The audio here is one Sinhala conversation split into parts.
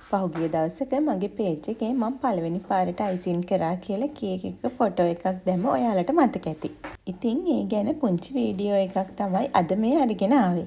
පහුගිය දවසක මගේ පේජ් එකේ මං පළවෙනි පාරට අයිසින් කරා කියලා කේක් එකක ෆොටෝ එකක් දැම්ම ඔයාලට මතක ඇති. ඉතින් ඒ ගැන පුංචි වීඩියෝ එකක් තමයි අද මේ අරගෙන ආවේ.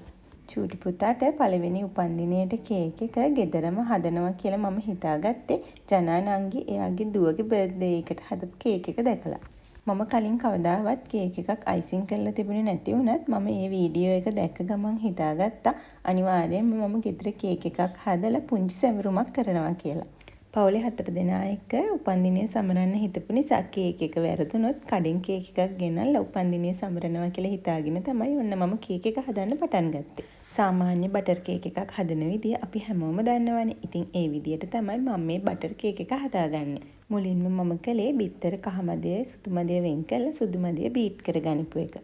චූටි පුතාට පළවෙනි උපන්දිනයට කේක් එක ගෙදරම හදනවා කියලා මම හිතාගත්තේ ජනා නංගි එයාගේ දුවගේ බර්ත්ඩේ එකට හදපු කේක් එක දැකලා. මම කලින් කවදාවත් කේක් එකක් අයිසින් කරලා තිබුණේ නැති වුණත් මම ඒ වීඩියෝ එක දැක්ක ගමන් හිතාගත්තා අනිවාර්යයෙන්ම මම ගෙදර කේක් එකක් හදලා පුංචි සැමරුමක් කරනවා කියලා. පවුලේ හතර දෙනා එක්ක උපන්දිනය සමරන්න හිතපු නිසා කේක් එක වැරදුනොත් කඩෙන් කේක් එකක් ගෙනල්ලා උපන්දිනය සමරනවා කියලා හිතාගෙන තමයි ඔන්න මම කේක් එක හදන්න පටන් ගත්තේ. සාමාන්‍ය බටර් කේක් එකක් හදන විදිය අපි හැමෝම දන්නවනේ. ඉතින් ඒ විදියට තමයි මම මේ බටර් කේක් එක හදාගන්නේ. මුලින්ම මම කළේ බිත්තර කහ මදය සුදු මදය වෙන් කරලා සුදු මදය බීට් කරගනිපු එක.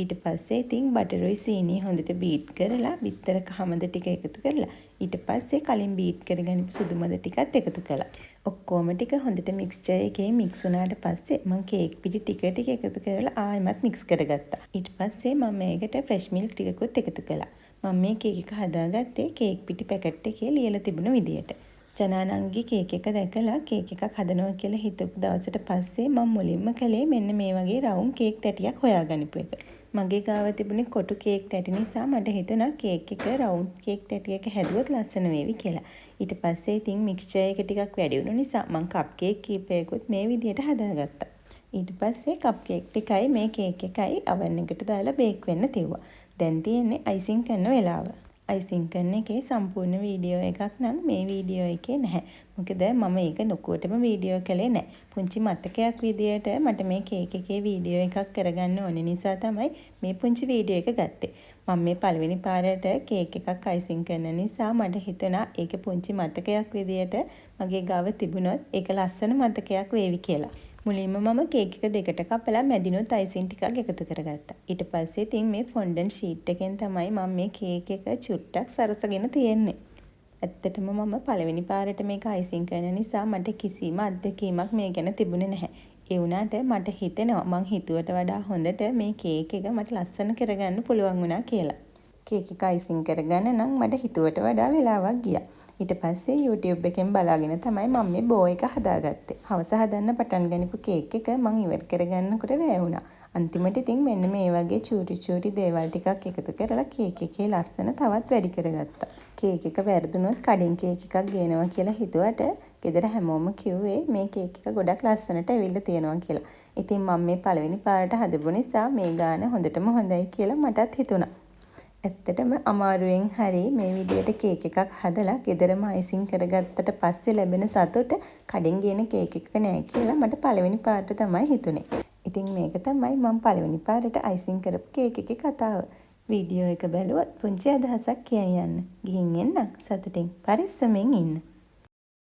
ඊට පස්සේ ඉතින් බටරුයි සීනියි හොඳට බීට් කරලා බිත්තර කහ මද ටික එකතු කරලා ඊට පස්සේ කලින් බීට් කරගනිපු සුදු මද ටිකත් එකතු කළා. ඔක්කොම ටික හොඳට මික්ස්චර් එකේ මික්ස් වුණාට පස්සේ මං කේක් පිටි ටික ටික එකතු කරලා ආයෙමත් මික්ස් කරගත්තා. ඊට පස්සේ මම මේකට ෆ්‍රෙෂ් මිල්ක් ටිකකුත් එකතු කළා. මම මේ කේක් එක හදාගත්තේ කේක් පිටි පැකට් එකේ ලියලා තිබුණ විදියට. ජනා නංගි කේක් එක දැකලා කේක් එකක් හදනවා කියලා හිතපු දවසට පස්සේ මම මුලින්ම කළේ මෙන්න මේ වගේ රවුම් කේක් තැටියක් හොයාගනිපු එක. මගේ ගාව තිබුණේ කොටු කේක් තැටි නිසා මට හිතුණා කේක් එක රවුම් කේක් තැටියක හැදුවොත් ලස්සන වේවි කියලා. ඊට පස්සේ ඉතින් මික්ස්චර් එක ටිකක් වැඩි වුණු නිසා මං කප් කේක් කීපයකුත් මේ විදියට හදාගත්තා. ඊට පස්සේ කප් කේක් ටිකයි මේ කේක් එකයි අවන් එකට දාලා බේක් වෙන්න තිව්වා. දැන් තියෙන්නේ අයිසින් කරන වෙලාව. අයිසින් කරන එකේ සම්පූර්ණ වීඩියෝ එකක් නම් මේ වීඩියෝ එකේ නැහැ. මොකද මම ඒක ලොකුවටම වීඩියෝ කළේ නැහැ. පුංචි මතකයක් විදියට මට මේ කේක් එකේ වීඩියෝ එකක් කරගන්න ඕන නිසා තමයි මේ පුංචි වීඩියෝ එක ගත්තේ. මම මේ පළවෙනි පාරට කේක් එකක් අයිසින් කරන නිසා මට හිතුණා ඒක පුංචි මතකයක් විදියට මගේ ගාව තිබුණොත් ඒක ලස්සන මතකයක් වේවි කියලා. මුලින්ම මම කේක් එක දෙකට කපලා මැදිනුත් අයිසින් ටිකක් එකතු කරගත්තා. ඊට පස්සේ ඉතින් මේ ෆොන්ඩන්ට් ෂීට් එකෙන් තමයි මම මේ කේක් එක චුට්ටක් සරසගෙන තියෙන්නේ. ඇත්තටම මම පළවෙනි පාරට මේක අයිසින් කරන නිසා මට කිසිම අත්දැකීමක් මේ ගැන තිබුණේ නැහැ. ඒ වුණාට මට හිතෙනවා මං හිතුවට වඩා හොඳට මේ කේක් එක මට ලස්සන කරගන්න පුළුවන් වුණා කියලා. කේක් එක අයිසින් කරගන්න නම් මට හිතුවට වඩා වෙලාවක් ගියා. ඊට පස්සේ YouTube එකෙන් බලාගෙන තමයි මම මේ බෝ එක හදාගත්තේ. හවස හදන්න පටන් ගනිපු කේක් එක මං ඉවර කරගන්නකොට රෑ වුණා. අන්තිමට ඉතින් මෙන්න මේ වගේ චූටි චූටි දේවල් ටිකක් එකතු කරලා කේක් එකේ ලස්සන තවත් වැඩි කරගත්තා. කේක් එක වැරදුනොත් කඩෙන් කේක් එකක් ගේනවා කියලා හිතුවට ගෙදර හැමෝම කිව්වේ මේ කේක් එක ගොඩක් ලස්සනට ඇවිල්ලා තියෙනවා කියලා. ඉතින් මම මේ පළවෙනි පාරට හදපු නිසා මේ ගාන හොඳටම හොඳයි කියලා මටත් හිතුණා. ඇත්තටම අමාරුවෙන් හරි මේ විදියට කේක් එකක් හදලා ගෙදරම අයිසින් කරගත්තට පස්සේ ලැබෙන සතුට කඩෙන් ගේන කේක් එකක නෑ කියලා මට පළවෙනි පාරට තමයි හිතුනේ. ඉතින් මේක තමයි මම පළවෙනි පාරට අයිසින් කරපු කේක් එකේ කතාව. වීඩියෝ එක බැලුවොත් පුංචි අදහසක් කියන් යන්න. ගිහින් එන්නම්. සතුටින් පරිස්සමෙන් ඉන්න.